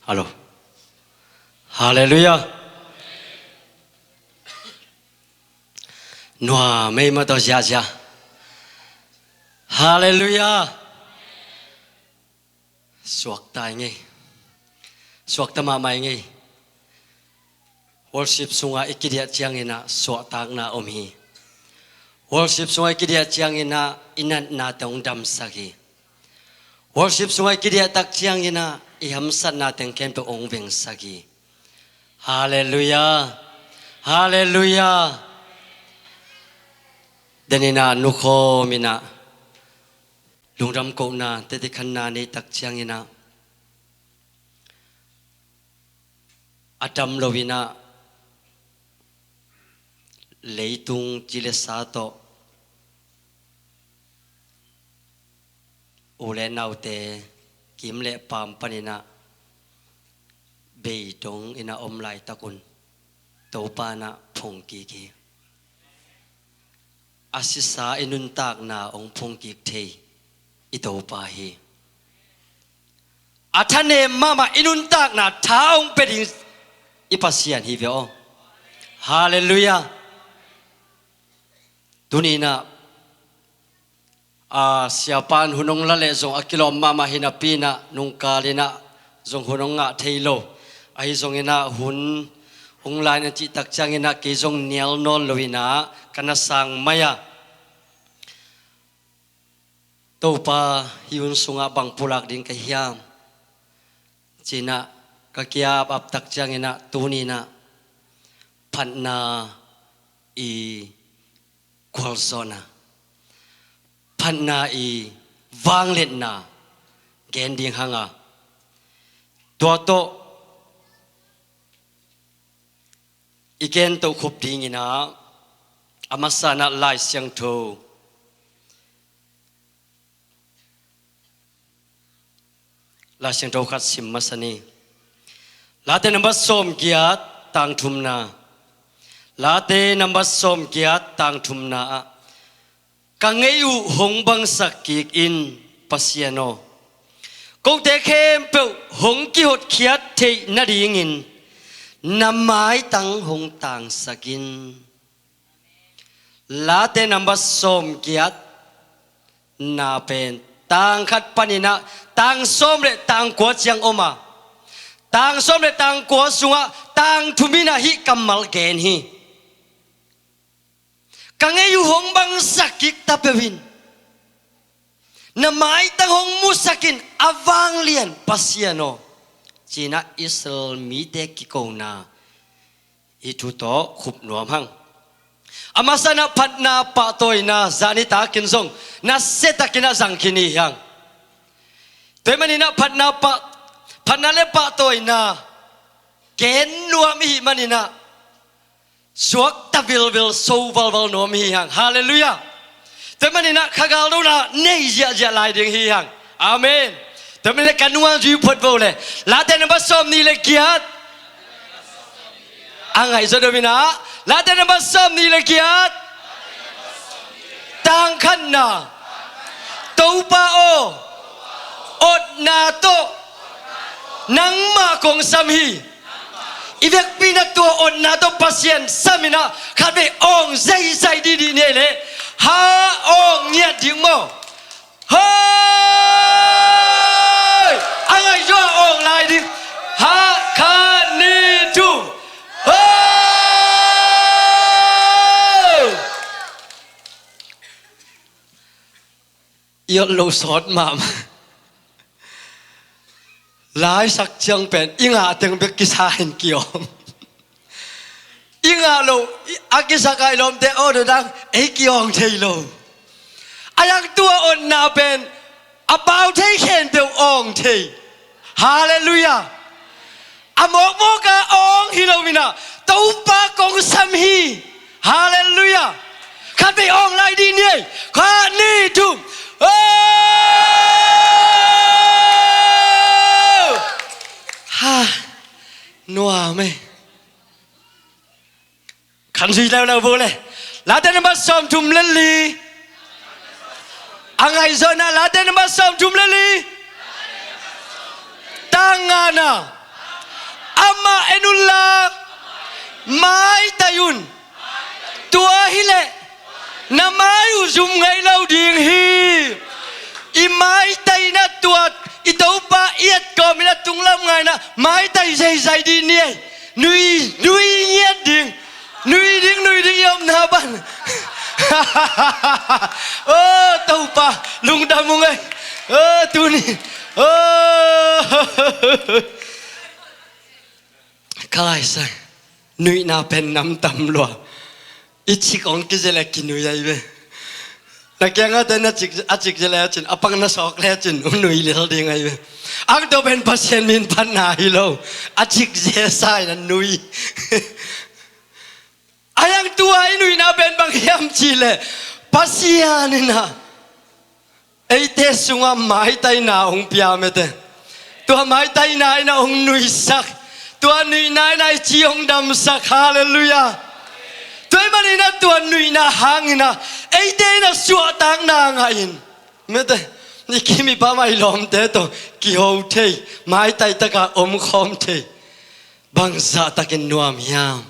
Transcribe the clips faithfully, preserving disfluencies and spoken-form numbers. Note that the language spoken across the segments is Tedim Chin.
Alo. Halleluiah. Nuam ei mah tawh ziahziah. Halleluiah. Suakta i ngei. Suakta mahmah i ngei. Worship sungah i kidiah cianginah suahtakna om hi. Worship sungah i kidiah cianginah i natnate hong damsak hi. Worship sungah i kidiah tak cianginah i hamsatnate khempeuh hong vengsak hi. Halleluiah. Halleluiah. Deninah nukhawminah lungdam kohna tete khanna nei tak cianginah a dam loinah leitung ci le sa tawh u le naute kim le paam paninah bei dong inah om laitakun Topa inah phungkik hi. A sisa i nuntakna hong phungkik thei i Topa hi. A thanem mahmah i nuntakna tha hong pia ding i Pasian hi ve aw. Halleluiah. Tuninah a siapan hun hong la leh zong a kilawm mahmah hi napi inah nungkalinah zong hun hong ngah thei lo. Ahi zonginah hun hong lai na cihtak cianginah kei zong nial nawn loinah ka na sang mai-ah Topa hih hun sungah bang pulak ding ka hiam? Cinah ka kiap aptak cianginah tuninah phatna i gualzawhna, phatna i vangliatna gen ding hanga tua tawh i gen tohkhup dinginah a masanah Lai Siangtho Lai Siangtho khat sim masa ni. Late nambat sawmgiat tang thumna. Late nambat sawmgiat tang thumna ah ka ngei uh hong bangsak kik in Pasian aw. Kote khempeuh hong kihotkhiat theih nadingin na maitang hong tangsak in. Late nambat sawmgiat na pen tang khat paninah tang sawm le tang kua ciang om a, tang sawm le tang kua sungah tang thum inah hih kammal gen hi. Ka ngei uh hong bangsak kik ta peuh in, na maitang hong musak in a vanglian Pasian aw, cinah Israel mite kikona hih thu tawh khup nuam hang. A masanah phatna pahtawina zani takin zong na setakinah zang khin hi hang. Tua hih maninah phatna pah, phatna le pahtawina gen nuam ihih maninah suakta vilvil so valval nuam hi hang. Halleluiah. Tua hih maninah kha galdona nei ziahziah lai ding hi hang. Amen. Tua hih maninah ka nunga zui phot vo le. Late nambat sawm nih le giat. A ngaihzaw deuh inah Late nambat sawm nih le giat. Tang khatna. Topa aw, otna tawh nangmah kong sam hi. I vekpi na tua otna tawh Pasian sam inah khatvei awng zaizai dihdih ni ei leh ha awng ngiat ding maw? Hoi! A ngaihzaw a awng lai ding. Ha, khat, nih, thum. Hoi! I ot loh sawt mahmah. Laisak ciang pen i ngah teng bek kisa in kiawng. I ngah loh, a kisak a i lawmte aw dodang ei kiawng thei lo. A yang tua otna pen a pau thei khempeuh awng thei. Halleluiah. A mawkmawka awng hi lo inah Topa kong sam hi. Halleluiah. Khatvei awng lai dih ni ei. Khat, nih, thum. Oh! Ha. Nuam ei. Khan zui leuleu vo le. Late nambat sawmthum le li. A ngaihzawhna Late nambat sawmthum le li. Tang ngana. En unla, maitai un. Tua hileh na mai uh zum ngei lo ding hi. I maitaina tua i Topa i et kawmin a tunglam ngaina maitai zeizai dih ni ei. Nui, nui ngiat ding. Nui ding, nui ding i omna pan. O Topa, lungdam ung ei. O tuni. O. Ka laisai nuihna pen namtam lua. I cik hong kizia le kinui ai ve. Na kiangah te na cik, a cik zia le a cin, a pang na sawk le a cin, um nui lel ding ai ve. Ang to pen Pasian min phatna hi lo. A cik zia sai na nui. Ayang tua i nuihna pen bang hiam cihleh Pasian in ah eite sungah maitaina hong pia mete. Tua maitaina in ah hong nuisak. Tua nuihna in ah i ci hong damsak. Halleluiah. Tua ahih manin ah tua nuihna hangin ah eite in ah suahtakna ngah in mete. I kim i pam a i lawmte tawh kiho thei, maitai taka omkhawm thei. Bangzahtakin nuam hiam?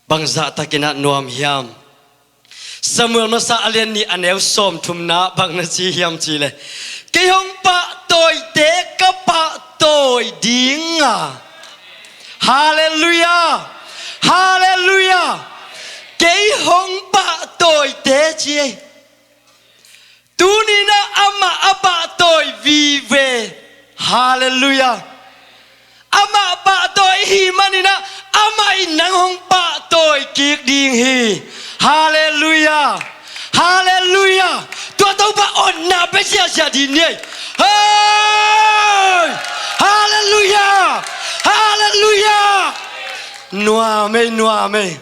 Bangzahtakin ah nuam hiam? Samuel masa a lian nih a neu sawmthumna bang na ci hiam cihleh, kei hong pahtawite ka pahtawi dinga. Halleluiah. Halleluiah. Kei hong pahtawite ci ei. Tuni-in ah amah a pahtawi vive. Halleluiah. Amah pahtawi i hih manin ah amah in nang hong pahtawi kik ding hi. Halleluiah. Halleluiah. Tua Topa otna pia siahsiah dih ni ei. Hei! Halleluiah. Halleluiah. Nuam ei, nuam ei.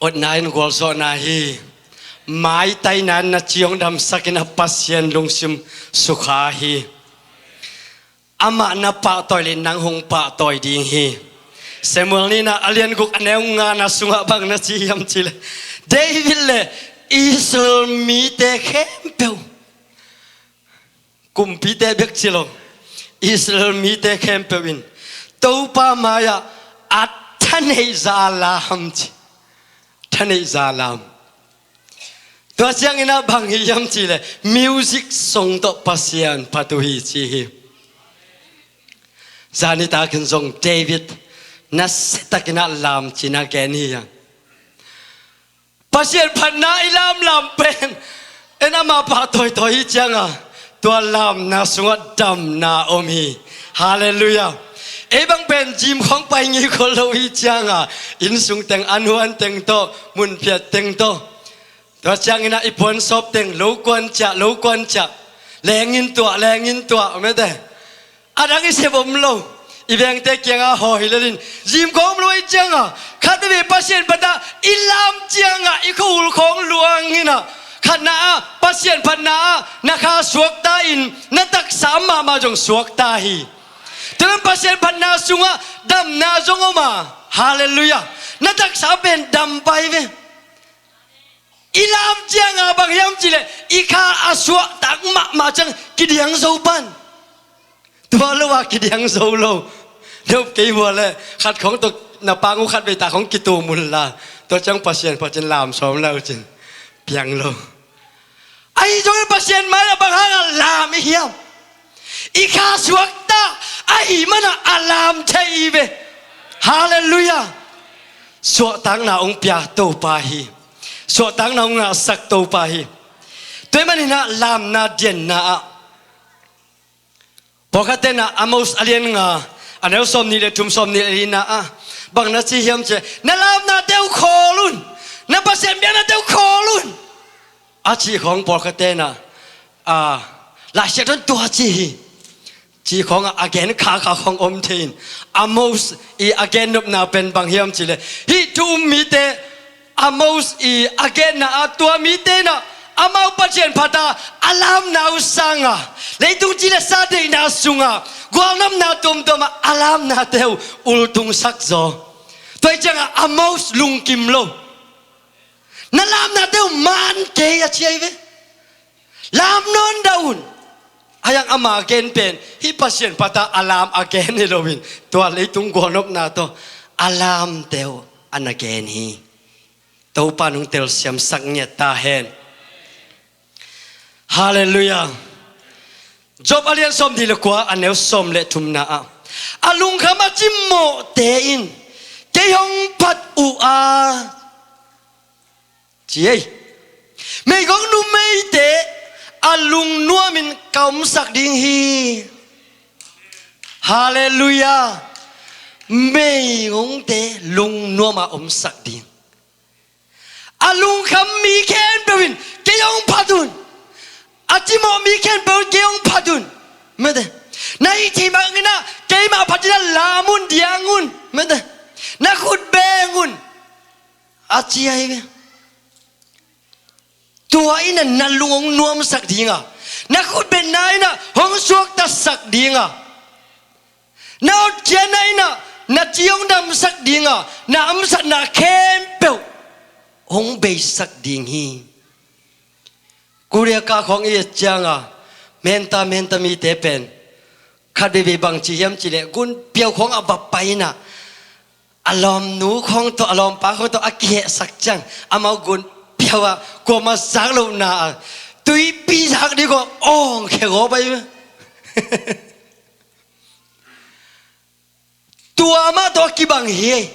Otna in gualzawhna hi. Maitaina in na ci hong damsakin ah Pasian lungsim sukha hi. Amah na pahtawi leh nang hong pahtawi ding hi. Samuel nihna a lian guk a neu ngana sungah bang na ci hiam cihleh, David le Israel mite khempeuh, kumpite bek ci lo, Israel mite khempeuh in Topa mai-ah a thaneih zah lam ci. Thaneih zah lam. Tua ciangin ah bang hi hiam cihleh music song tawh Pasian phat uh hi ci hi. Zani takin zong David nasiatakin ah lam ci-in ah gen hi a. Pasian phatna i lamlam pen en amah pah tawitawi hi cianga tua lamna sungah damna om hi. Halleluiah. Ei bang pen gym khawng pai ngei khol lo hi cianga innsung teng, an huan teng tawh, munphiat teng tawh, tua ciangin ah i puansawp teng lo kuan ciah, lo kuan ciah, lengin tuah, lengin tuah mete. A dang i sep om lo. I vengte kiangah hawi hi lelin gym khawng om lo hi cianga khat veve Pasian phatna i lam cianga i khua-ul khawng luangin ah khatna ah Pasian phatna ah na kha suakta in na taksa mahmah zong suakta hi. Tua lam Pasian phatna sungah damna zong om a. Halleluiah. Na taksa pen dam pai ve. I lam cianga bang hiam cihleh i kha a suahtak mahmah ciang kidiang zo pan. Tua lo a kidiang zo lo. Nop kei vua leh khat khawng tawh na pang uh khat vei ta khawng kitum unla tua ciang Pasian phat cin lam sawm lai uh cin piang lo. Ahi zongin Pasian mai-ah bang hangah lam i hiam? I kha suakta ahih manah a lam thei hi ve. Halleluiah. Suahtakna hong pia Topa hi. Suahtakna hong ngahsak Topa hi. Tua ahih manin ah lamna dianna ah pawlkhatte in ah Amos a lian nga a neu sawmnih le thum, sawmnih le lina ah bang na ci hiam cihleh na lamnate uh khawl un. Na Pasian biaknate uh khawl un. A cih khawng pawlkhatte in ah, a, Laisiangtho in tua ci hi. Cih khawngah a gen khakha khawng om thei in Amos i a gennopna pen bang hiam cihleh hih thu um mite Amos i a genna ah tua mite in ah amau Pasian phat a a lamna uh sanga leitung ci le sa deihna sungah gualnopna tuamtuamah a lamnate uh ultungsak zaw. Tua hi ciangah Amos lungkim lo. Na lamnate uh man kei a ci ahi ve. Lam nawn dah un. A hiang ama gen pen hih Pasian pata a lam a gen hi loin, tua leitung gualnopna tawh a lamte uh a na gen hi. Topa nong telsiamsak ngiat ta hen. Halleluiah. Job a lian sawm nih le kua, a neu sawm le thumna ah, a lungkham a cimawhte in kei hong phat uh a, ci ei. Meigong numeite a lungnuamin ka omsak ding hi. Halleluiah. Meigongte lungnuama omsak ding. A lungkham mi khempeuh in kei hong phat un. A cimawh mi khempeuh in kei hong phat un. Mete. Na hih thei mah inah keimah phat inah lam un, diang un. Mete. Na khut beng un, a ci ahi ve. Tua inah na lung hong nuamsak dinga, na khutbenna inah hong suaktasak dinga, na hotkhiatna inah na ci hong damsak dinga, na hamsatna khempeuh hong beisak ding hi. Korea ka khawng i et cianga, menta menta mite pen khat veivei bang ci hiam cihleh gunpiau khawng a va pai inah, a lawmnu khawng tawh, a lawmpa khawng tawh a kihehsak ciang, amau gunpiau ah kuamah zak lohna ah tuipi zak ding kawh awng khia gawp ahi. Tua mah tawh a kibang hi.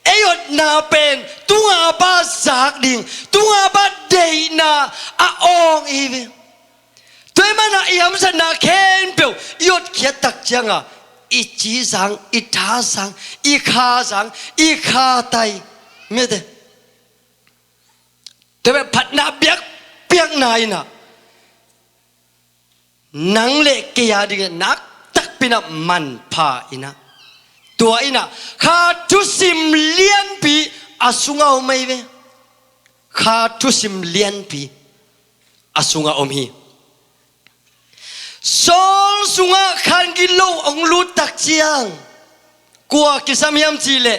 Ei otna pen tunga pa zak ding, tunga pa deihna a awng i hi ve. Tua ahih manin i hamsatna khempeuh i hotkhiat tak cianga i ci zang, i tha zang, i kha zang, i kha tai. Mete. Tua bek phatna biakpiakna inah nang le kei a dingin nak takpi inah manpha inah, tua inah kha thusim lianpi a sungah om ahi ve. Kha thusim lianpi a sungah om hi. Saul sungah khan gilo hong lut tak ciang kua kisam hiam cihleh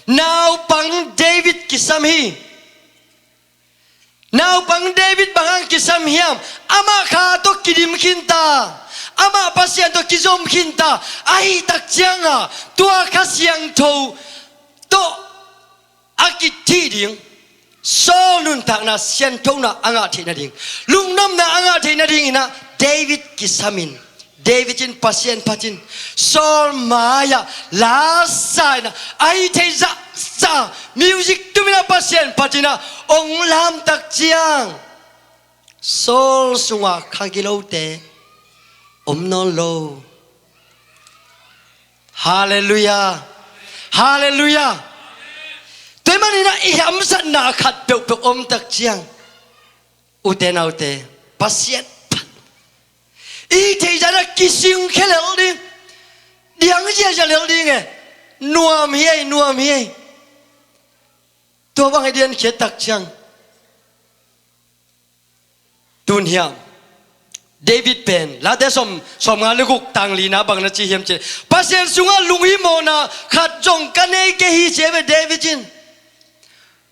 naupang David kisam hi. Naupang David bang hang kisam hiam? Amah kha tawh kidim khinta, amah Pasian tawh kizom khinta ahih tak cianga tua Kha Siangtho tawh a kithih ding, Saul nuntakna sianthona a ngah theih nading, lungnuamna a ngah theih nading inah David kisamin, David in Pasian phatin Saul mai-ah lasa inah, a hih theih zahzah music tuminah Pasian phatinah hong lamtak ciang Saul sungah kha gilote om nawn lo. Halleluiah. Halleluiah. Tua ahih maninah i hamsatna khat peuhpeuh om tak ciang, ute naute, Pasian phat. I theih zahzah kisingkhia lel ding, diang ziazia lel ding e. Nuam hi ei, nuam hi ei. Tua bang i diankhiat tak ciang tun hiam? David pen Late sawm, sawmnga le guk tang lina bang na ci hiam cihleh, Pasian sungah lunghimawhna khat zong ka nei kei hi, ci ve David in.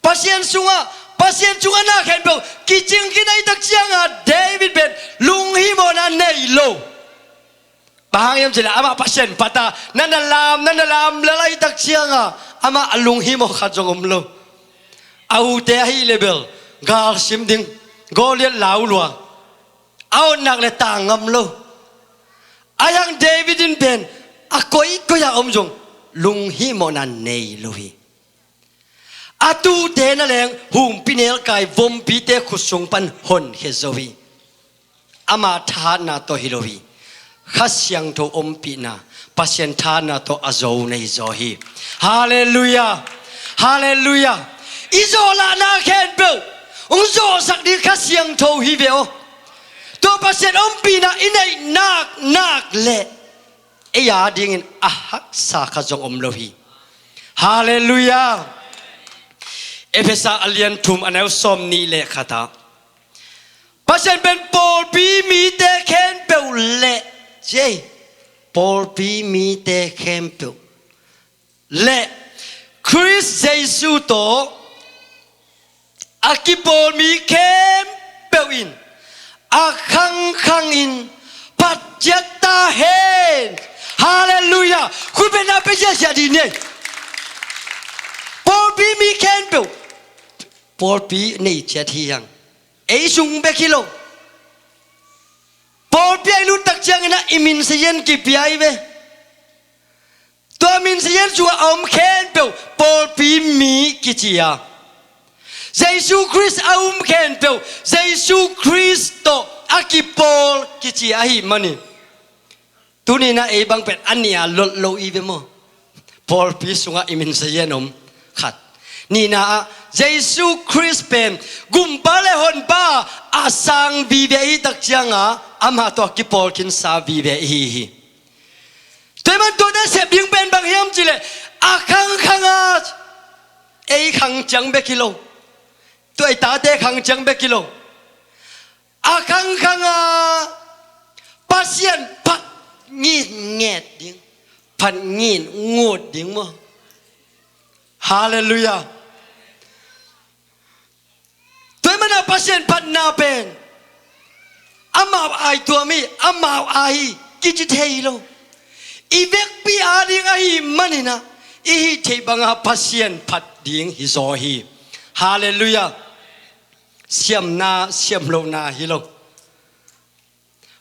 Pasian sungah, Pasian sungah na khempeuh kicing khin ahih tak cianga David pen lunghimawhna nei lo. Bang hang hiam cihleh amah Pasian phata na na lam, na na lam lel ahih tak cianga amah a lunghimawh khat zong om lo. A ute ahih leh bel galsim ding, Goliath lau lua, a awtnak le tang ngam lo. A hiang David in pen a koikoi-ah om zong lunghimawhna nei lo hi. A tuute na leng humpi nelkai vompite khut sung pan honkhia zo hi. Ama thahatna tawh hi lo hi. Kha Siangtho ompihna, Pasian thahatna tawh a zo na hi zaw hi. Halleluiah. Halleluiah. I zawh lahna khempeuh hong zawhsak ding Kha Siangtho hi ve aw. Tua Pasian ompihna i neih naknak leh ei a dingin a haksa khat zong om lo hi. Halleluiah. Efesa a lian thum, a neu sawm nih le khat ah, Pasian pen pawlpi mite khempeuh le, ci ei, pawlpi mite khempeuh le Khrist Jesu tawh a kipawl mi khempeuh in a khangkhangin phat ciat ta hen. Halleluiah. Khutbetna pia ziahziah dih ni. Pawlpi mi khempeuh pawlpi nei ciat hi hang. Ei sung bek hi lo. Pawlpi a i lut tak ciangin ah i min sazian kipia hi ve. Tua min sazian sungah a om khempeuh pawlpi mi kici a, Jesu Khrist a um khempeuh Jesu Khrist tawh a kipawl kici ahih manin, tuni-in ah ei bang pen a nih a lot lo i ve maw? Pawlpi sungah i min sazian om khat. Nihna ah Jesu Khrist pen gumpa le honpa a sang vive i hih tak ciangin amah tawh a kipawl khinsa vive i hi hi. Tua ahih manin tua teng sep ding pen bang hiam cih leh, a khangkhang a, ei khang ciang bek hi lo. Tua i tate khang ciang bek hi lo. A khangkhang a Pasian phat ngitnget ding, phat ngitngut ding maw? Halleluiah. Tua ahih manin ah Pasian phatna pen amau a i tuam hi, amau a hi kici thei lo. I vekpi ading ahih manin ah i hih theih bangin Pasian phat ding hi zaw hi. Halleluiah. Siamna siam lohna hi lo.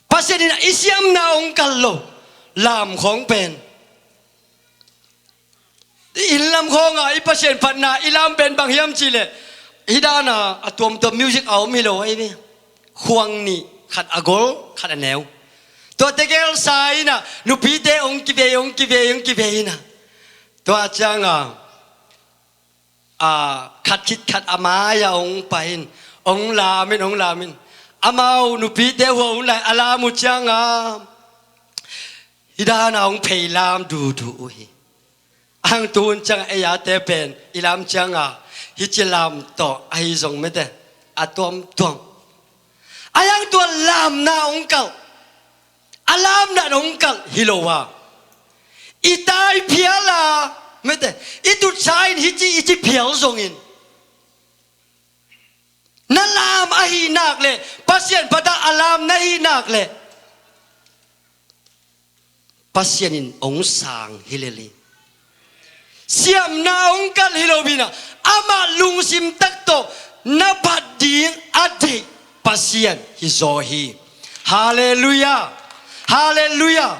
Pasian in ah i siamna hong kalh lo. Lam khawng pen, i inn lam khawngah i Pasian phatna i lam pen bang hiam cih leh, hih danah a tuamtuam music a om hi lo ahi ve. Khuang nih, khat a gol, khat a neu. Tua tegel sa in ah nupite hong kivei, hong kivei, hong kivei in ah, tua ciangin a, khat khit khat a mai-ah hong pai in, hong lam in, hong lam in. Amau nupite hua hun lai a lam uh ciangin hih danah hong phei lam duhduh uh hi. Hang tu hun ciangin ei ate pen i lam ciangin hih ci lam tawh ahi zong mete a tuamtuam. A hang tua lamna hong kalh, a lamna hong kalh hi lo a, i tai phial a, mete, i tutsa in hih ci, i ci phial zongin, na lam ahih nak leh, Pasian phat a a lam na hih nak leh, Pasian in hong sang hi lel hi. Siamna hong kalh hi lo bangin ah, amah lungsim tak tawh na phat ding a deih Pasian hi zaw hi. Halleluiah. Halleluiah.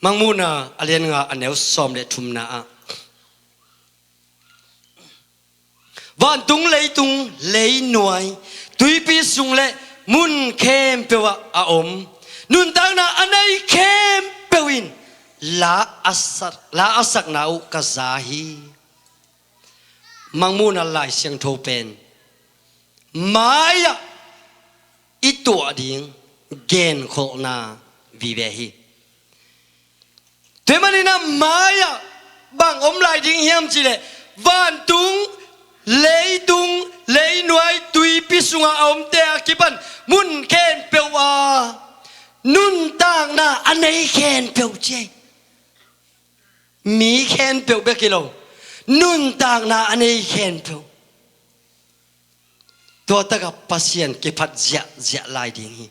Mangmuhna a lian nga a neu sawm le thumna ah, vantung, leitung, leinuai, tuipi sung le mun khempeuh ah a om, nuntakna a nei khempeuh in la a sak, la a sakna uh ka za hi. Mangmuhna Lai Siangtho pen mai-ah i tuah ding genkholhna vive hi. Tua ahih manin ah mai-ah bang om lai ding hiam cih leh, vantung, leitung, leinuai, tuipi sungah a omte a kipan mun khempeuh ah nuntakna a nei khempeuh ci hi. Mi khempeuh bek hi lo, nuntakna a nei khempeuh. Tua takah Pasian kiphat ziahziah lai ding hi.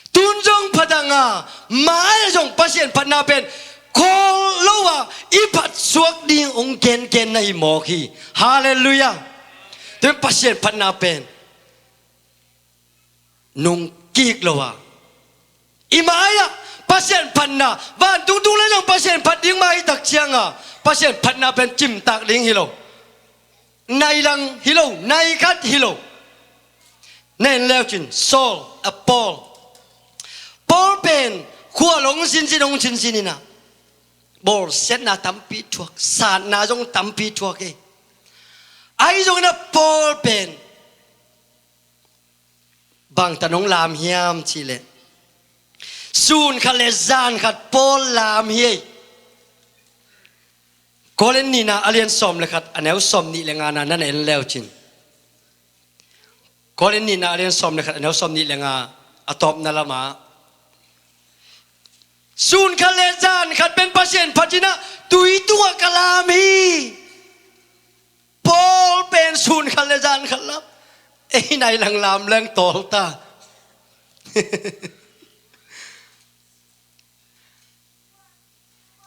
Tun zong phatang a, mai-ah zong Pasian phatna pen khawl lo a, i phat suak ding hong gengen na hi mawk hi. Halleluiah. Tua Pasian phatna pen nung kik lo a, i mai-ah Pasian phatna, vantung tung le zong Pasian phat ding mah i tak ciangin Pasian phatna pen cimtak ding hi lo. Nai lang hi lo, nai khat hi lo. Na en leucin Saul, a Paul. Paul pen khual hong sinsin, hong sinsin in ah, bawlsiatna tampi thuak, satna zong tampi thuak hi. Ahi zongin ah Paul pen bangtan hong lam hiam cih leh, sun khat le zan khat Paul lam hi ei. Korin nihna a lian sawm le khat a neu sawm nih le nga na na en leucin. Korin nihna a lian sawm le khat a neu sawm nih le nga, a tawpna lamah, sun khat le zan khat pen Pasian phat in ah tui tungah ka lam hi. Paul pen sun khat le zan khat lam. Ei nai lang lam leng tawl ta.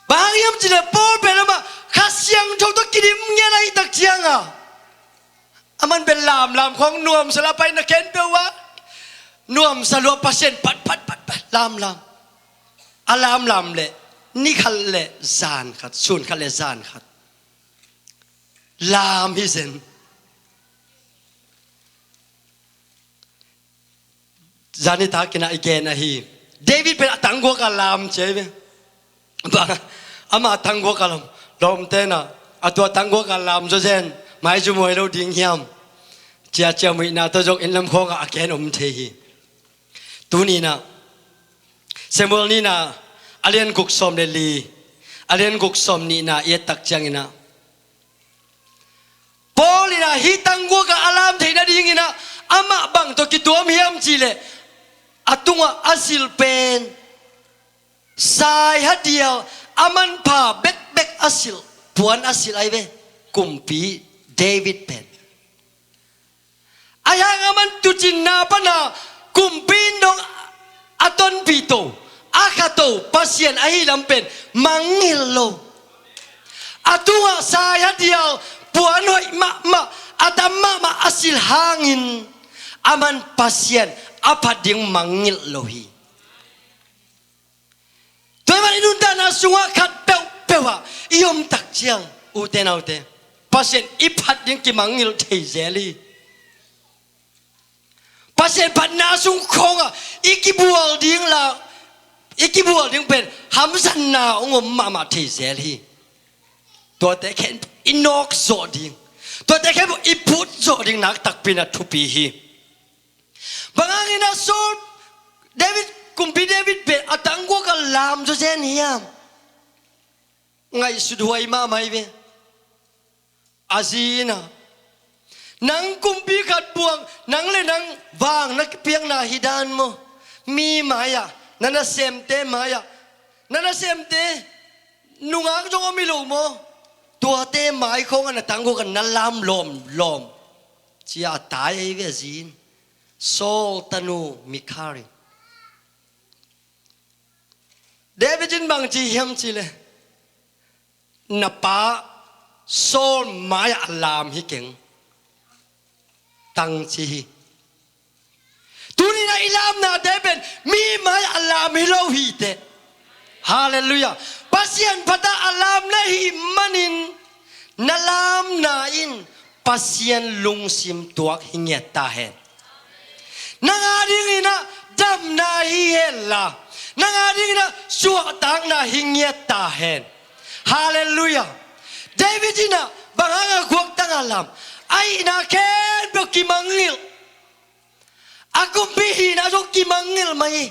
Bang hang hiam cih leh Paul pen amah Kha Siangtho tawh kidim ngiat ahih tak ciangin aman pen lamlam khawng nuamsa lua, a paina khempeuh ah nuamsa lua, Pasian phat phat phat phat lamlam. A lamlam leh ni khat leh zan khat, sun khat leh zan khat lam hi zen. Zan nitak in ah i gen ahi. David pen a tangguak a lam ci hi ve. Bang, amah a tangguak a lam, lawmte in ah a tua tangguak a lam zawzen maizu muai lo ding hiam, ci a ciamnuihna tawh zong inn lam khawngah a gen om thei hi. Tuni in ah Samuel nihna a lian guk sawm le li, a lian guk sawm nihna i et tak ciangin ah Paul in ah hih tangguak ah a lam theih nadingin ah amah bang tawh kituam hiam cih leh a tungah a silh pen sai hadial, a manpha bekbek a silh, puan a silh ahi ve, kumpi David pen. Ahi hang aman tuucinna pan a kumpi in dong a tonpih to, a kha to Pasian ahi lam pen mangngilh lo. A tungah sai hadial, puan hoih mahmah, a tam mahmah a silh hangin aman Pasian a phat ding mangngilh lo hi. Tua ahih manin i nuntakna sungah khat peuhpeuh ah i om tak ciang, ute naute, Pasian i phat ding kimangngilh thei zel hi. Pasian phatna sung khawngah i kibual ding la, i kibual ding pen hamsatna hong om mahmah thei zel hi. Tuate khempeuh i nawk zawh ding, tuate khempeuh i phut zawh ding nak takpi in ah thupi hi. Bang hangin ah Saul, David, kumpi David pen a tangguak a lam zawzen hiam? Ngaihsut huai mahmah hi ve. A zi in ah, nang kumpi khat buang, nang le nang vang na kipiakna hi dan maw? Mi mai-ah, na nasemte mai-ah, na nasemte nungak zong om hi lo maw? Tuate mai khawngah na tangguak a na lam lawmlawm, ci a tai ahi ve a zi in. Saul tanu Mikhal in. David in bang ci hiam cih leh, na pa Saul mai-ah a lam hi keng, tang ci hi. Tuni in ah i lamnate pen mi mai-ah a lam hi lo hi teh. Halleluiah. Pasian phat a a lam na hih manin na lamna in Pasian lungsim tuak hi ngiat ta hen. Nang a dingin ah damna hi hen la, nang a dingin ah suahtakna hi ngiat ta hen. Halleluiah. David in ah bang hang a guaktang a lam? A hihna khempeuh kimangngilh. A kumpi hihna zong kimangngilh mah hi.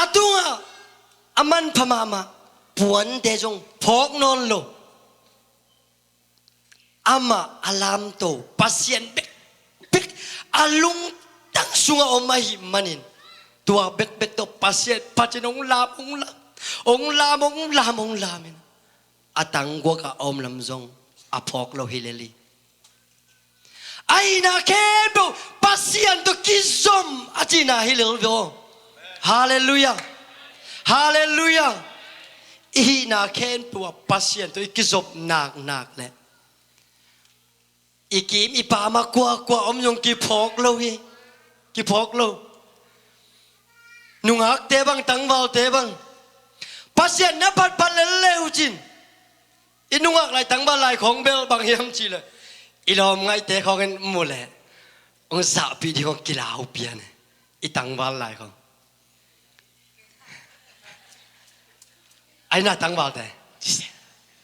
A tungah a manpha mahmah puante zong phawk nawn lo. Amah a lamto Pasian bekbek a lungtang sungah om ahih manin, tua bekbek tawh Pasian phat in hong lam, hong lam, hong lam, hong lam, hong lam in a tangguak a a om lam zong a phawk lo hi lel hi. A hihna khempeuh Pasian tawh kizom a cihna hi lel ve aw. Halleluiah. Halleluiah. I hihna khempeuh ah Pasian tawh i kizop naknak leh i kim i pam ah kuakua om zong kiphawk lo hi. Kiphawk lo. Nungakte bang, tangvalte bang, Pasian na phatphat lel le uh cin, i nungak lai, tangval lai khawng bel bang hiam cih leh, i lawm ngaihte khawng in mu leh hong zahpih ding hong kilau pian hi. I tangval lai khawng, ai na tangvalte,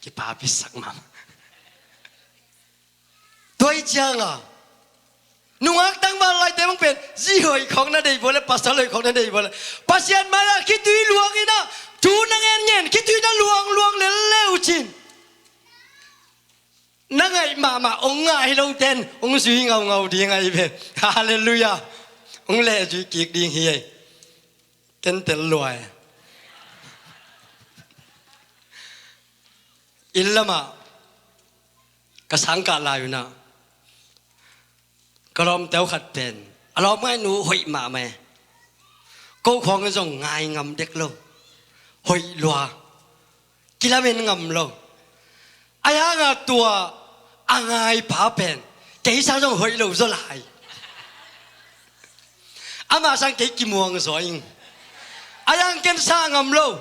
kipapi sak mahmah. Tua hi ciangin nungak tangval laite bang pen zi hoih khawng na deih vua leh, pastor hoih khawng na deih vua leh, Pasian mai-ah khitui luang in ah, thu na ngen ngen khitui na luang luang lel le uh cin, na ngaih mahmah hong ngah hi lote'n hong zui ngaungau ding ahi ve. Halleluiah. Hong lehzui kik ding hi ei. Ken tel lua ei. Inn lamah ka sangkah lai un ah, ka lawmte uh khat pen A lawm ngaihnu hoih mahmah e. Ko khawng zong ngai ngam dek lo. Hoih lua. Kilamen ngam lo. Ahi hanga tua a ngaipa pen kei sang zong hoih lo zaw lai. Ama sang kei kimuang zaw ing. Ahi hang ken sa ngam lo.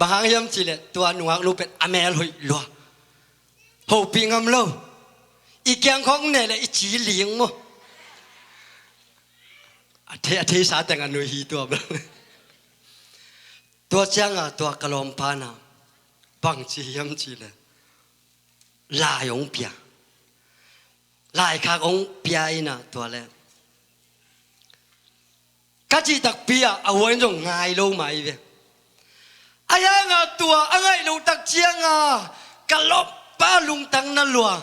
Bang hang hiam cihleh tua nungaknu pen a mel hoih lua. Hopih ngam lo. I kiang khawng ne le i ci ling maw. A thei, a theisa teng a nui hi tua bel. Tua cianga tua ka lawmpa na bangci hiam cihleh lai hong pia. Laikhak hong pia ina tua le ka cih takpi ah a huai in zong ngai lo mai ve. Ahi hanga tua a ngaih loh tak cianga ka lawmpa lungtang na lua.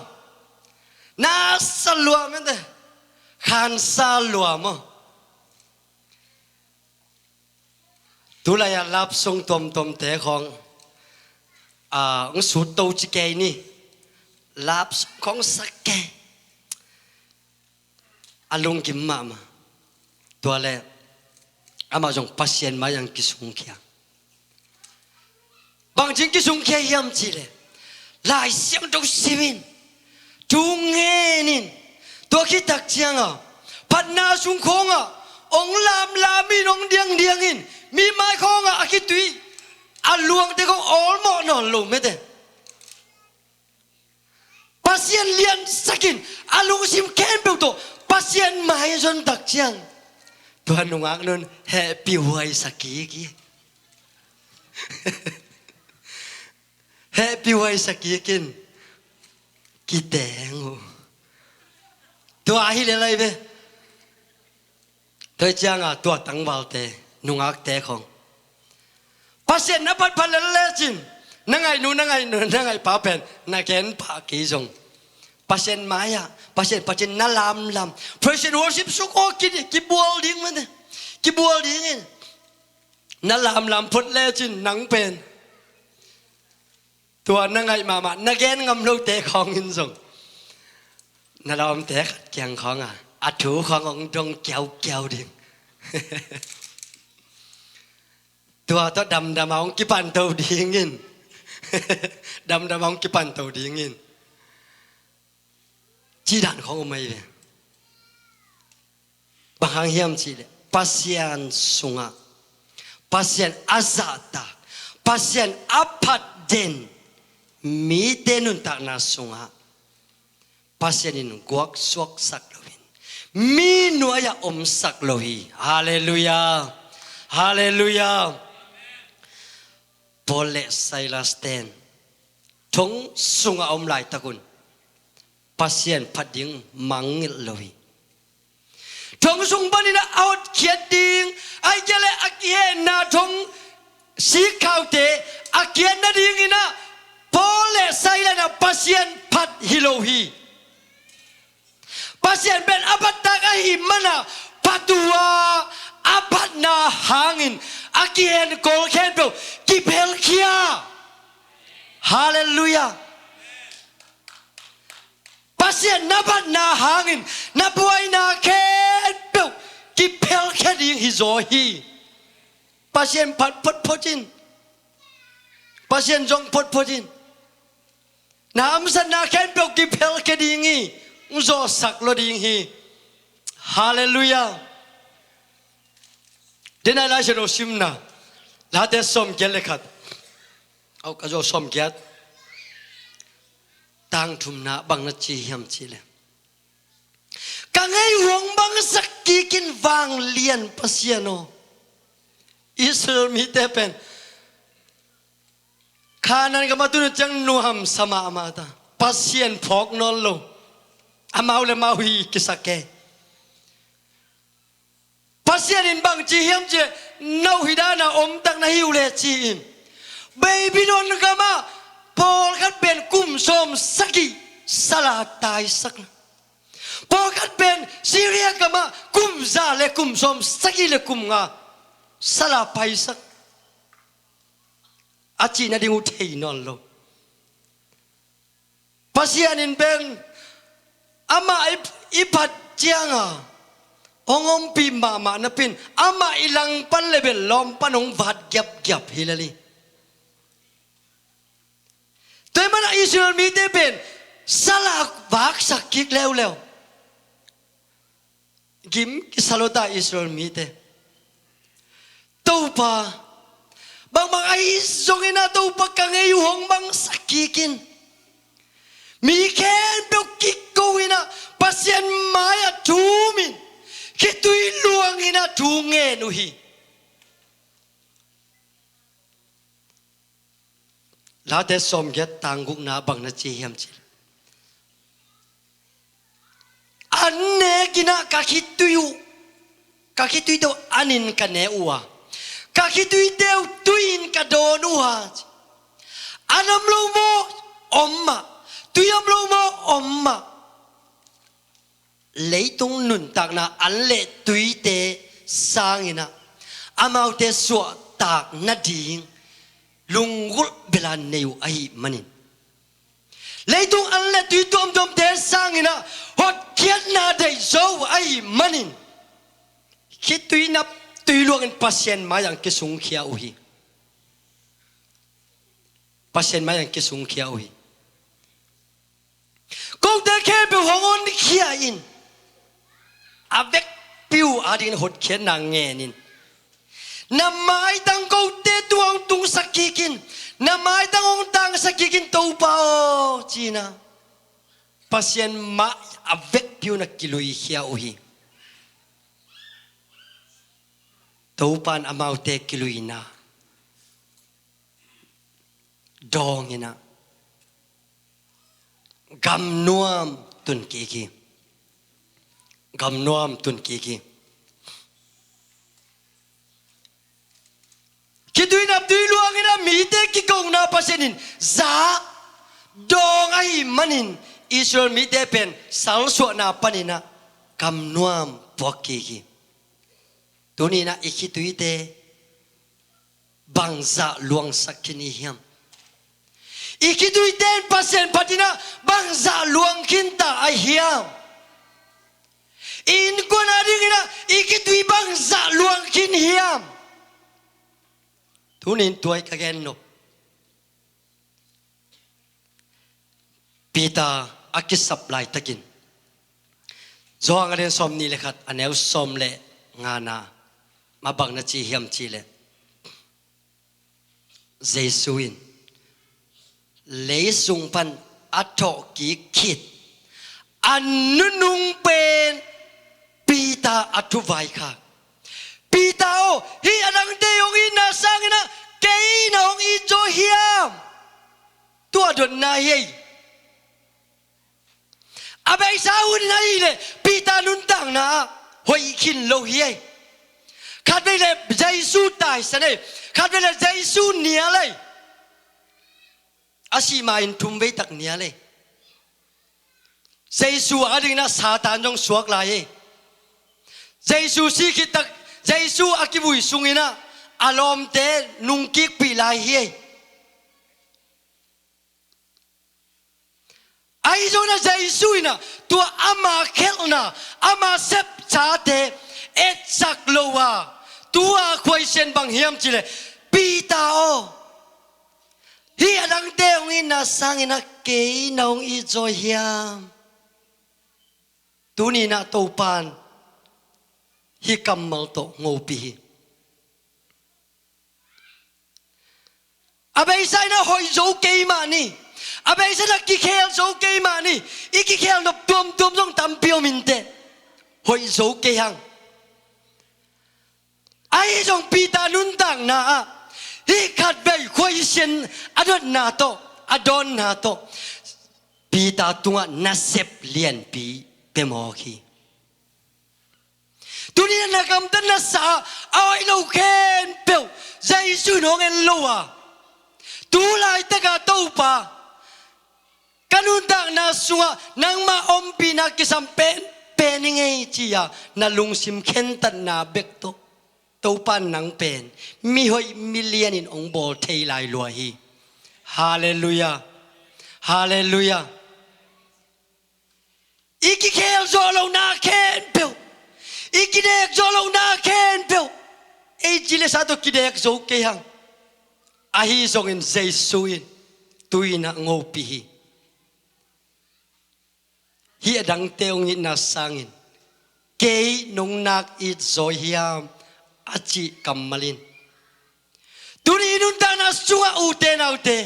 Na sa lua mete. Khansa lua maw. Tulai-a love song tuamtuamte khawng a hong sut to ci kei ni. Love song khawng sak kei. A lungkim mahmah. Tua le amah zong Pasian mai-ah kisungkhia. Bangci kisungkhia hiam cihleh Lai Siangtho simin, thu ngenin, tua khit tak cianga phatna sung khawngah hong lamlamin, hong diangdiangin, mi mai khawngah a khitui a luangte khawng awlmawh nawn lo mete. Pasian liansakin a lungsim khempeuh tawh Pasian mai zon tak ciang tua nungaknun hehpihhuai sa kik hi. Hehpihhuai sa kikin kiteng uh. Tua ahi lelai ve. Tua hi cianga tua tangvalte, nungakte khawng Pasian na phatphat lel lecin na ngaihnu, na ngaihnu, na ngaihpa pen na genpah kei zong Pasian mai-ah, Pasian pacin na lamlam. Praise and worship suk aw ki, kibual ding mete. Kibual dingin na lamlam phot lecin nang pen tua na ngaih mahmah na gen ngam lote khawngin zong na lawmte khat kiang khawngah a thu khawng hong dong kiaukiau ding. Tua tawh damdama hong kipanto dingin damdama hong kipanto dingin cidan khawng um ahi ve. Bang hang hiam cihleh Pasian sungah Pasian a zahtak, Pasian a phatden mite nuntakna sungah Pasian in guaksuaksak loin mi nuai-ah omsak lo hi. Halleluiah. Halleluiah. Paul le Silas ten thong sungah a om laitakun Pasian phat ding mangngilh lo hi. Thong sung panin a hotkhiat ding, ahih kei leh a kihehna thong sikhaute a kiat nadingin ah Paul le Silas in ah Pasian phat hi lo hi. Pasian pen a phattak ahih manin ah phat uh a, a phatna hangin a kihenkol khempeuh kiphelkhia. Halleluiah. Pasian na phatna hangin na buaina khempeuh kiphelkhia ding hi zaw hi. Pasian phat photphot in, Pasian zong photphot in na hamsatna khempeuh kiphelkhia ding hi. Hong zawhsak lo ding hi. Halleluiah. Denai Lai Siangtho simna Late sawmgiat le khat. Au, ka zo sawmgiat. Tangthumna bang na ci hiam cihleh ka ngei huang bangsak kikin vanglian Pasian aw. Israel mite pen Kanaan gam a tun uh ciang nuamsa mahmah ta. Pasian phawk nawn lo. Amau le mau hi kisak e. Pasian in bang ci hiam cihleh no hi dana omtak na hi uh leh ci-in Babylon gamah pawlkhat pen kum sawm sagih sala taisak. Pawlkhat pen Syria gamah kum za le kum sawm sagih le kum nga sala paisak. A cih nading uh thei nawn lo. Pasian in pen amah i, i phat cianga hong ompih mahmah napi-in amah i langpan le bel lawm pan hong vat giapgiap hi lel hi. Tua ahih manin Israel mite pen sal a vaksak kik leuleu. Gim kisa lo ta Israel mite. Topa, bangbang ahi zongin ah Topa ka ngei uh hong mangsak kik in. Mi khempeuh kiko in ah Pasian mai-ah thum in, khitui luang in ah thu ngen uh hi. Late sawmgiat tang gukna bang na ci hiam cih leh, an nek in ah ka khitui uh, ka khitui teuh an in ka ne uh a, ka khitui teuh tui in ka dawn uh a, an om lo maw? Om mah. Tui om lo maw? Om mah. Leitung nuntakna an le tuite sangin ah amaute suahtak nading lunggulh bel a nei uh ahih manin, leitung an le tui tuamtuamte sangin ah hotkhiatna deih zo uh ahih manin, khitui nap tui luangin Pasian mai-ah hong kisungkhia uh hi. Pasian mai-ah hong kisungkhia uh hi. Kote khempeuh hong honkhia in, a vekpi uh adingin hotkhiatna ngen in. Na maitang kote tungah hong tungsak kik in, na maitang hong tangsak kik in Topa aw, ci-in ah Pasian mai-ah a vekpi uh na kiluikhia uh hi. Topa in amaute kiluina dawng in ah gamnuam tun kik hi. Gamnuam tun kik hi. Khitui nap tui luang in ah mite kikona Pasian in za dawng ahih manin Israel mite pen salsuahna panin ah gamnuam puak kik hi. Tuni in ah i khituite bangzah luangsak khin i hiam? I khituite in Pasian phat in ah bangzah luang khin ta ahi hiam? I innkuan adingin ah i khitui bangzah luang khin hiam? Tuni in tua hi ka gen nop. Peter a kisap laitakin, Johan a lian sawmnih le khat, a neu sawm le ngana, a bang na ci hiam cih leh, Jesu in leisung pan a thawhkik khit a nunung pen Peter a thuvaikhak. Peter aw, hih a dangte hong itna sangin ah kei na hong it zaw hiam? Tua dotna hi ei. A beisa hun in ahih leh Peter nuntakna ah hoih khin lo hi ei. Khatvei leh Jesu taisan ei. Khatvei leh Jesu nial ei. A sih ma-in thumvei tak nial ei. Jesu adingin ah Satan zong suak lai ei. Jesu sih khit tak, Jesu a kivui sungin ah a lawmte nungkikpih lai hi ei. Ahi zongin ah Jesu in ah tua ama khelhna, ama sepchate etsak lo a, tua khuaisian bang hiam cih leh, Peter aw, hih a dangte hong itna sangin ah kei na hong it zaw hiam? Tuni in ah Topa in hih kammal tawh hong hopih hi. A beisa in ah hoih zo kei mah ni. A beisa in ah kikhel zo kei mah ni. I kikhel nop tuamtuam zong tampi om inteh. Hoih zo kei hang. Ahi zong Peter nuntakna ah hih khatvei khuaisian a dotna tawh, a dawnna tawh Peter tungah nasep lianpi pia mawk hi. Tuni in ah na gamtatna sa a hoih lo khempeuh Jesu in hong en lo a, tu laitak ah Topa, ka nuntakna sungah nangmah ompihna kisam penpen ing ei ci-a na lungsim khentatna bek tawh Topa in nang pen mihoih milian in hong bawl thei lai lua hi. Halleluiah. Halleluiah. I kikhel zawh lohna khempeuh, i Kidek zo lohna khempeuh ei ci le sa tawh kidek zo kei hang. Ahi zongin Jesu in tu-in ah ngopih hi. Hih a dangte hong itna sangin kei nong nak it zaw hiam a cih kammal in tuni nuntakna sungah ute naute,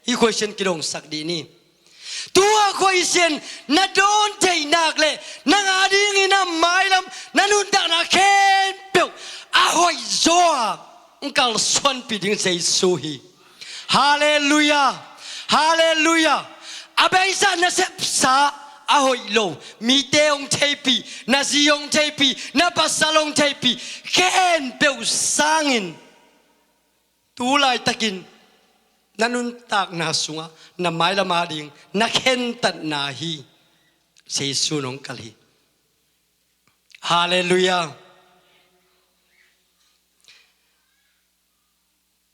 hih khuaisian kidongsak dih ni. Tua khuaisian na dawn theih nak le nang a dingin a mailam na nuntakna khempeuh a hoih zaw a hong kalsuanpih ding Jesu hi. Halleluiah. Halleluiah. A beisa na sepsa a hoih lo mite hong theipih, na zi hong theipih, na pasal hong theipih khempeuh sangin tu laitakin na nuntakna sungah na mailam a ding na khentatna hi. Jesu in hong kal hi. Halleluiah.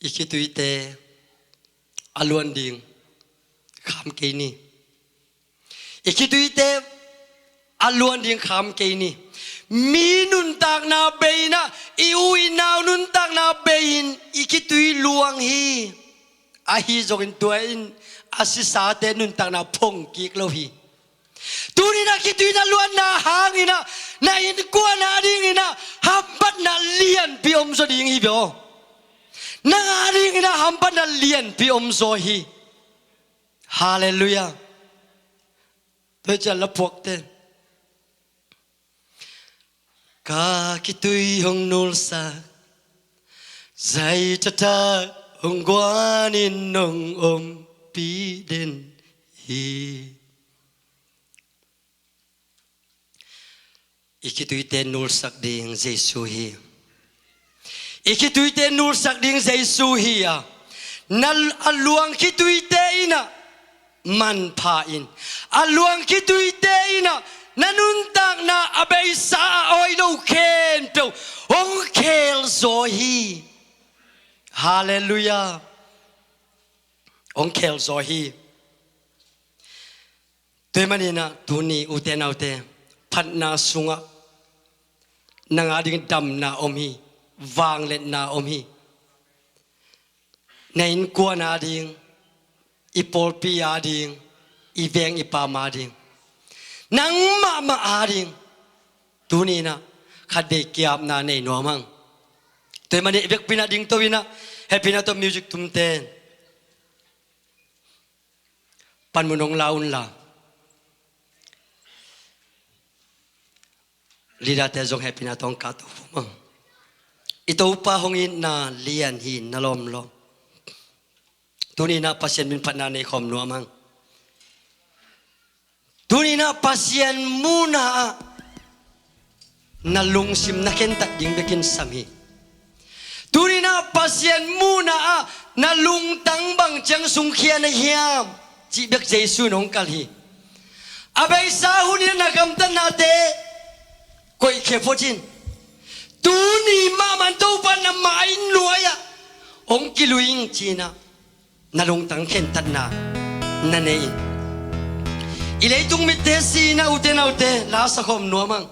I khituite a luan ding kham kei ni. I khituite a luan ding kham kei ni. Mi nuntakna bei in ah, i u i nau nuntakna bei in i khitui luang hi. Ahi zongin tua in a sisate nuntakna phong kik lo hi. Tuni-in ah khitui na luanna hangin ah na innkuan a dingin ah hamphatna lianpi om zaw ding hi ve aw. Nang a dingin ah hamphatna lianpi om zaw hi. Halleluiah. Tua hi ciang la phuakte, ka khitui hong nulsak, zai taktak hong guanin hong ompih den hi. I khituite nulsak ding Jesu hi. I khituite nulsak ding Jesu hi a, na a luang khituite in ah manpha in, a luang khituite in ah na nuntakna a beisa a awi lo khempeuh hong khel zaw hi. Halleluiah. Hong khel zaw hi. Tua ahih manin ah tuni ute naute, phatna sungah nang a ding damna om hi, vangliatna om hi. Na innkuan a ding, i pawlpi a ding, i veng i pam a ding, nang mahmah a ding tuni-in ah khatvei ki-apna nei nuam hang. Tua ahih manin i vekpi-in ah dingto in ah, hehpihna tawh music tumte panmun hong la unla, leader-te zong hehpihna tawh hong kahto phum hang. I Topa hong itna lian hi, na lawm lo. Tuni-in ah Pasian min phatna nei khawm nuam hang. Tuni-in ah Pasian muhna-ah na lungsim na khentat ding bekin sam hi. Tuni-in ah Pasian muhna-ah na lungtang bang ciang sungkhia na hiam cih bek Jesu in hong kal hi. A beisa hunin ah na gamtatnate koihkhia phot in, tuni mahmah in Topa na mai nuai-ah hong kilui ing ci-in ah na lungtang khentatna na nei in. I leitung mitte si-in ah ute naute, la sa khawm nuam hang.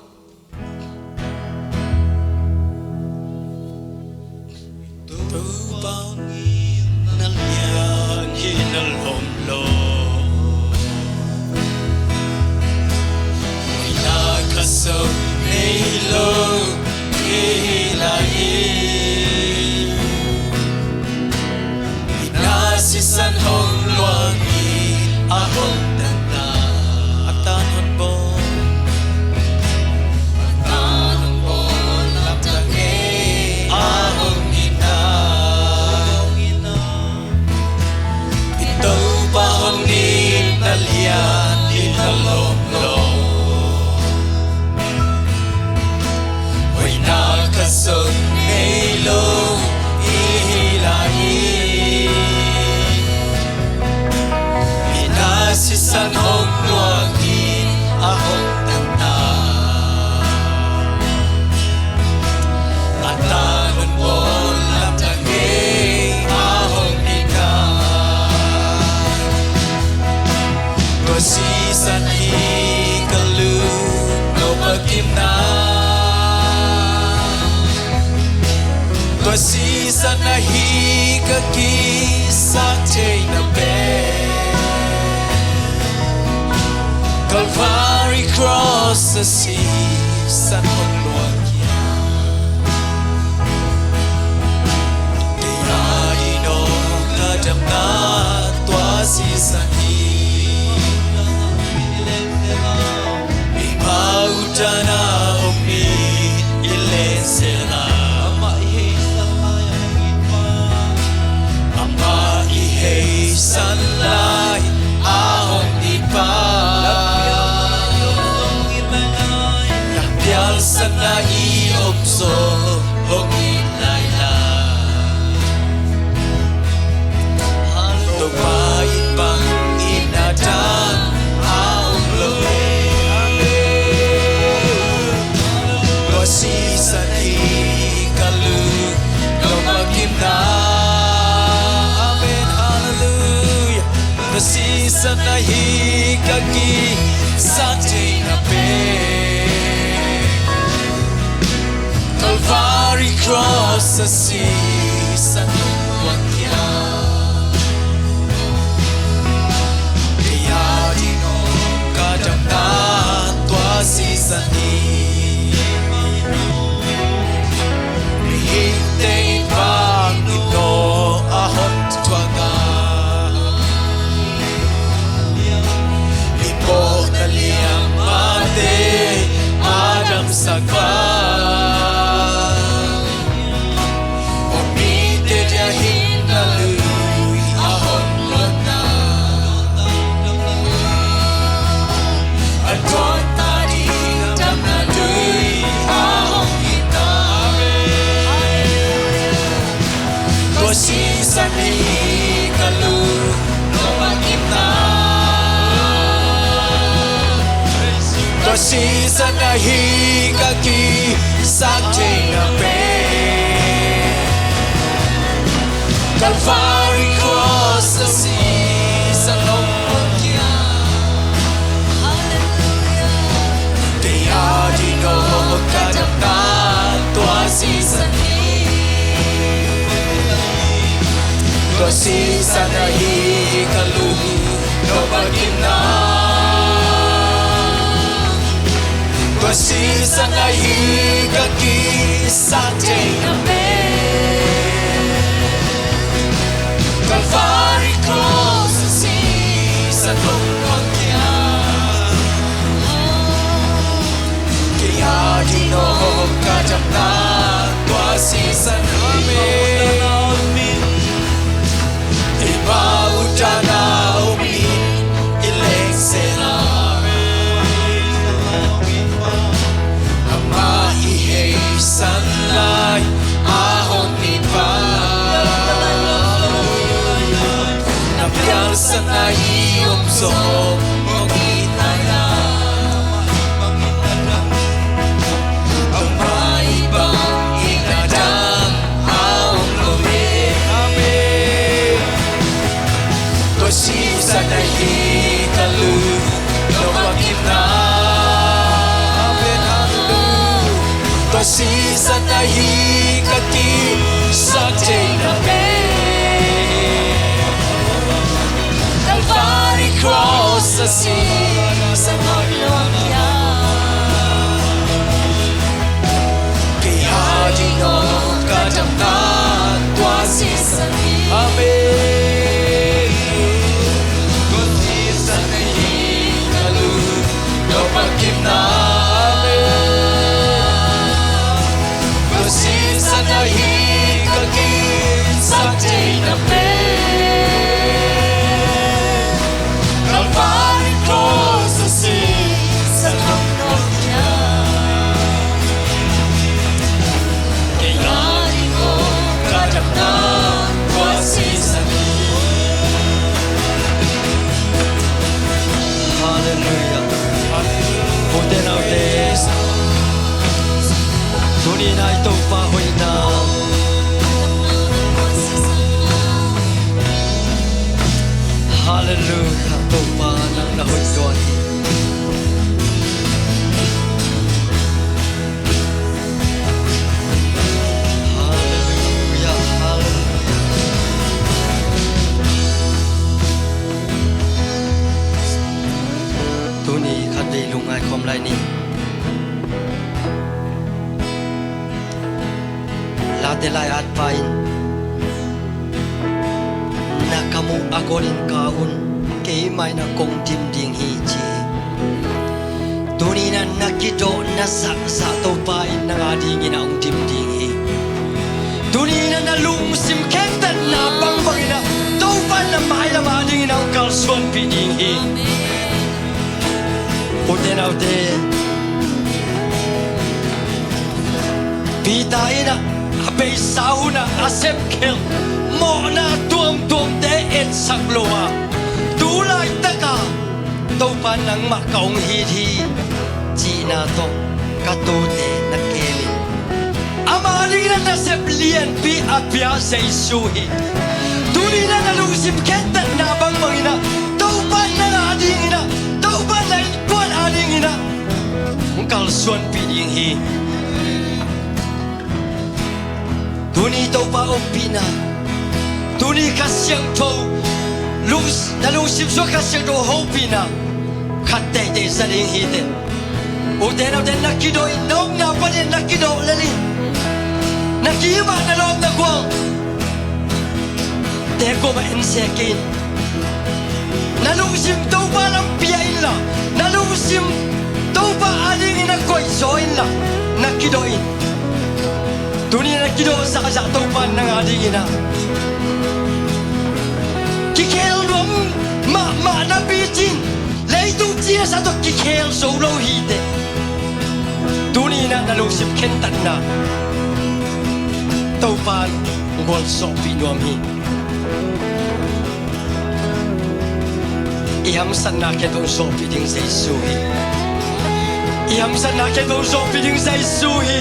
Topa hong itna lian hi, na lawm lo. Hoihna khat zong nei lo i hi lai hi. Itna sisan hong luang hi, a hong tanna a tan hong bawl, a tan hong bawl lamdang hi, a hong itna. I Topa hong itna lian hi, na lawm lo. Hoihna khat zong nei lo i hi lai hi. Itna sisan hong luang hi, a hong tanna a tan hong bawl lamdang hi, a hong itna. Tua sisan hi ka lungnuam a kimna. Tua sisan ahi ka kisaktheihna pen Calvary Cross a sisan hong luang hiam? Kei a ding aw ka damna tua sisan hi. Mipa utana om in i lensela. Amah i heisan lai a hong it pa. Na pialsatna i om zong hong it lai lai. Topa in bangin a dang a om lo e. Tua sisan hi ka lungdam mahmah na. Amen. Halleluiah. Tua sisan ahi ka kisaktheihna pen Calvary Cross a sisan hong luang hiam? Kei a ding aw ka damna tua sisan hi. Mihingte in bangin aw a hong thuak a, i mawhna liammate a damsak pa. Aw mite dia hinna lui a hong luanna, a dawnna ding damna lui a hong itna. Tua sisan hi ka lungdam mahmah na. Tua sisan ahi ka kisaktheihna pen Calvary Cross a sisan hong luang hiam? Kei a ding aw ka damna tua sisan hi. Tua sisan ahi ka lungdam mahmah na. Tua sisan ahi ka kisaktheihna pen Calvary Cross a sisan hong luang hiam? Kei a ding aw ka damna tua sisan hi. Amen. Mipa utana om in i lensela. Amah i heisan lai a hong it pa. Na pialsatna i om zong hong it lai lai. Amah i bangin a dang a om lo e. Amen. Tua sisan ahi ka lungdam mahmah na. Amen. Halleluiah. Tua sisan ahi ka kisaktheihna pen Calvary Cross a sisan hong luang hiam? Kei a ding aw ka damna tua sisan hi. Amen. Tua sisan ahi ka lungdam mahmah na. Amen. Tua sisan ahi ka kisaktheihna pen Calvary Cross a sisan hong luang hiam? Kei a ding aw ka damna tua sisan hi. Halleluiah. Ute naute, tuni-in i Topa hoihna. Halleluiah. Topa nang na hoih lua hi. Halleluiah. Khom lai ni. Late lai-atpa in, "Na kam uh a golin ka un, keimah in ah kong dim ding hi," ci hi. Tuni-in ah na kidawh na zahzah Topa in nang adingin ah hong dim ding hi. Tuni-in ah na lungsim khentatna bangbangin ah Topa in na mailam adingin ah hong kalsuanpih ding hi. Ute naute, Peter in ah a beisa hun ah a sepkhel mawhna tuamtuamte etsak lo a, tu laitak a Topa nangmah ka hong it hi cihna tawh ka tuute na kem in, ama dingin ah nasep lianpi a pia Jesu hi. Tuni-in ah na lungsim khentatna bangbangin ah Topa in nang adingin ah, Topa in na innkuan adingin ah hong kalsuanpih ding hi. Tuni Topa ompihna, tuni Kha Siangtho lung, na lungsim sungah Kha Siangtho hopihna khat teitei za ding hi teh. Ute naute, na kidawh in, na omna panin na kidawh lel in, na kihim ah na lawm na gualte kuamah en se kei in. Na lungsim Topa lam pia inla, na lungsim Topa adingin ah koih zaw inla, na kidawh in. Tuni-in ah na kidawh zahzah Topa in nang adingin ah kikhel nuam mahmah napi-in leitung cina sa tawh kikhel zo lo hi teh. Tuni-in ah na lungsim khentatna Topa in gualzawhpih nuam hi. I hamsatna khempeuh hong zawhpih ding Jesu hi. I hamsatna khempeuh hong zawhpih ding Jesu hi.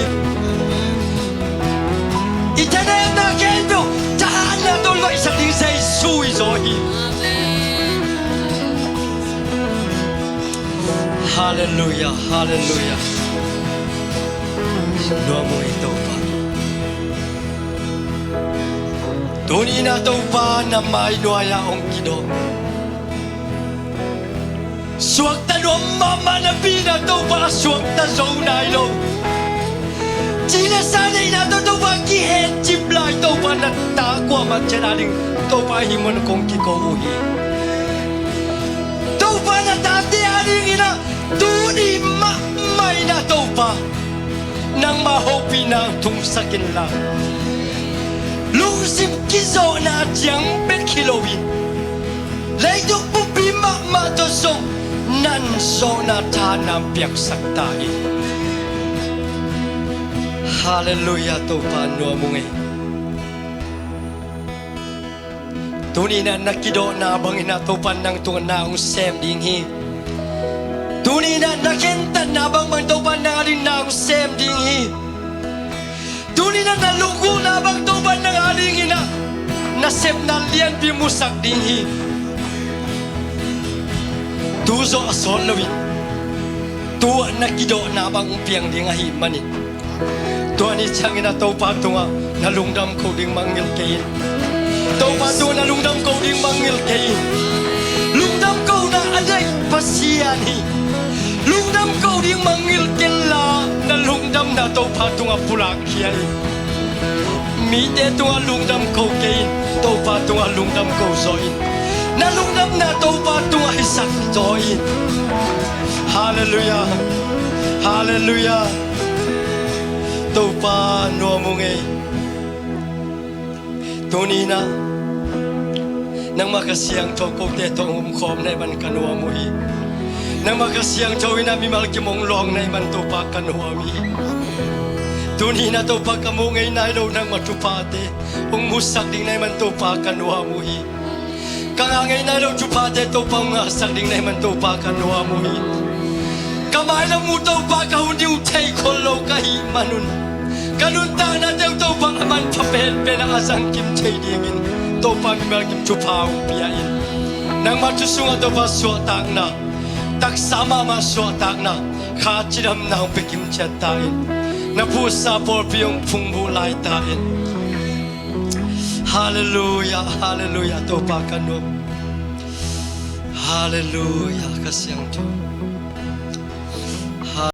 I thanemna khempeuh thahatna tawh hong loihsak ding Jesu hi zaw hi. Halleluiah, halleluiah. Nuam uh hi Topa. Tuni-in ah Topa na mai nuai-ah hong kidawh. Suakta nuam mahmah napi-in ah Topa a suakta zo nai lo. Ci le sa neihna tawh Topa kihetcip lai Topa na ta kuamah ciat ading Topa hih mun kong kiko uh hi. Topa na tate adingin ah tuni mahmah in ah Topa nangma hopihna tungsak inla, lungsim kizawhna ciang bek hi loin leitung pumpi mahmah tawh zong nan zawhna thahatna piaksak ta in. Halleluiah, Topa nuam ung ei. Tuni-in ah na kidawhna bangin ah Topa in nang tungah na hong sem ding hi. Tuni-in ah na khentatna bangbangin Topa in nang ading na hong sem ding hi. Tuni-in ah na lunggulhna bang Topa in nang adingin ah nasepna lianpi musak ding hi. Tu zawh a sawt loin tu-ah na kidawhna bang hong piang ding ahih manin, tua ni ciangin ah Topa tungah na lungdam ko ding mangngilh kei in. Topa tungah na lungdam ko ding mangngilh kei in. Lungdam kona a neih Pasian hi. Lungdam ko ding mangngilh kei inla, na lungdamna Topa tungah pulak khia in. Mite tungah lungdam ko kei in, Topa tungah lungdam ko zaw in. Na lungdamna Topa tungah hisak zaw in. Halleluiah. Halleluiah. Topa nuam ung ei. Tuni-in ah nangmah Kha Siangtho kote tawh hong omkhawm na hih man ka nuam uh hi. Nangmah Kha Siangtho in ah mimal kim hong lawng na hih man Topa ka nuam hi. Tuni-in ah Topa ka muh ngei nai lo nangmah thuphate hong musak ding na hih man Topa ka nuam uh hi. Ka ngah ngei nai lo thuphate Topa hong ngahsak ding na hih man Topa ka nuam uh hi. Ka mailam uh Topa ka hun ding uh thei khol lo ka hih manun, ka nuntaknate uh Topa a manpha penpen ah a zangkim thei dingin Topa mimal kim thupha hong pia in. Nangmah thu sungah Topa suahtakna, taksa mahmah suahtakna, kha cidamna hong pia kimciat ta in. Na phuhsa pawlpi hong phungvuh lai ta in. Halleluiah, halleluiah, Topa ka nuam. Halleluiah, Kha Siangtho.